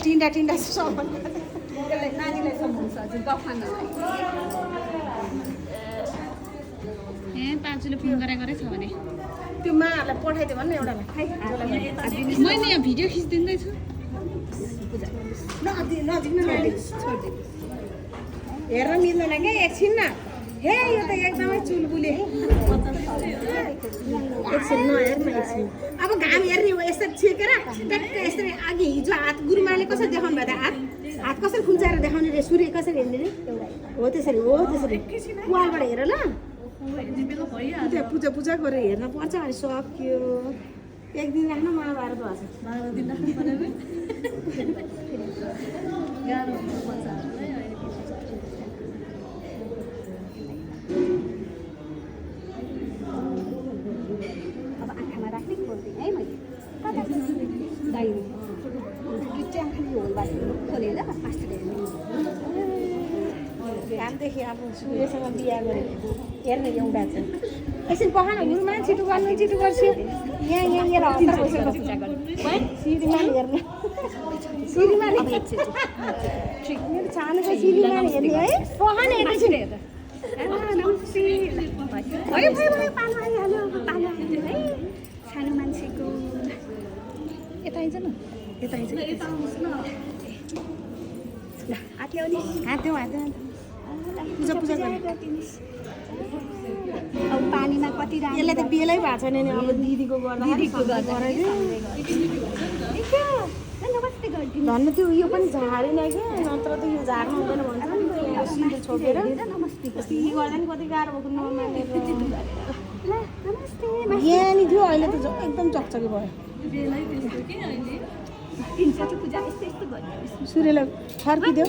टिन्डा टिन्डा सामान त्यसलाई नानीलाई सम्झाउँछ हजुर गफ खानलाई पाँचले फोन गरेछ भने त्यो माहरूलाई पठाइदियो भने एउटालाई मैले यहाँ भिडियो खिचिदिँदैछु हेर्न मिल्दैन क्या एकछिन न हे यो त एकदमै चुलबुले एकछिन नहेर्नु एकछिन अब घाम हेर्ने हो यसरी छेकेर ट्याक्क यसरी अघि हिजो हात गुरुमाले कसरी देखाउनु भयो त हात कसरी खुम्चाएर देखाउने रे सूर्य कसरी हेर्ने रे हो त्यसरी वालबाट हेर ल पूजा पूजा गरेर हेर्न पर्छ अनि सक्यो एक दिन राख्नु महाभारत भएको अब आँखामा राख्ने खोल्दिनँ है मैले डाइरी दुईवटा आँखाले होलबाट खोलेर पास्टर घामदेखि अब सूर्यसँग बिहा गरेँ हेर्ने एउटा छ एकछिन पखान हुनुमा छिटो गर्नु छिटो गर्छु यहाँ हतार भइसक्यो श्रीमान हेर्ने श्रीमान मेरो सानोको श्रीमान हेर्ने है पखान एकैछिन पालो आइहाल्यो पालो आइहाल्यो है सानो मान्छेको यता आइज न यता आइज ल आँट्यो नि हात्यो पूजा पूजा अब पानीमा कति राम्रो यसले त बेलै भएको छैन नि अब दिदीको धन्नु त्यो उयो पनि झारेन कि नत्र त यो झार्नु हुँदैन भन्छ नि सिधै छोपेर यी गर्दा नि कति गाह्रो भएको नमानेर यहाँ नि थियो अहिले त एकदम चकचके भयो सूर्यलाई फर्किदियो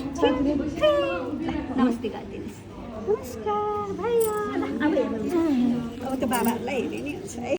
नमस्ते गरिदिनुहोस् नमस्कार भैया अब त्यो बाबाहरूलाई हेर्ने नि हुन्छ है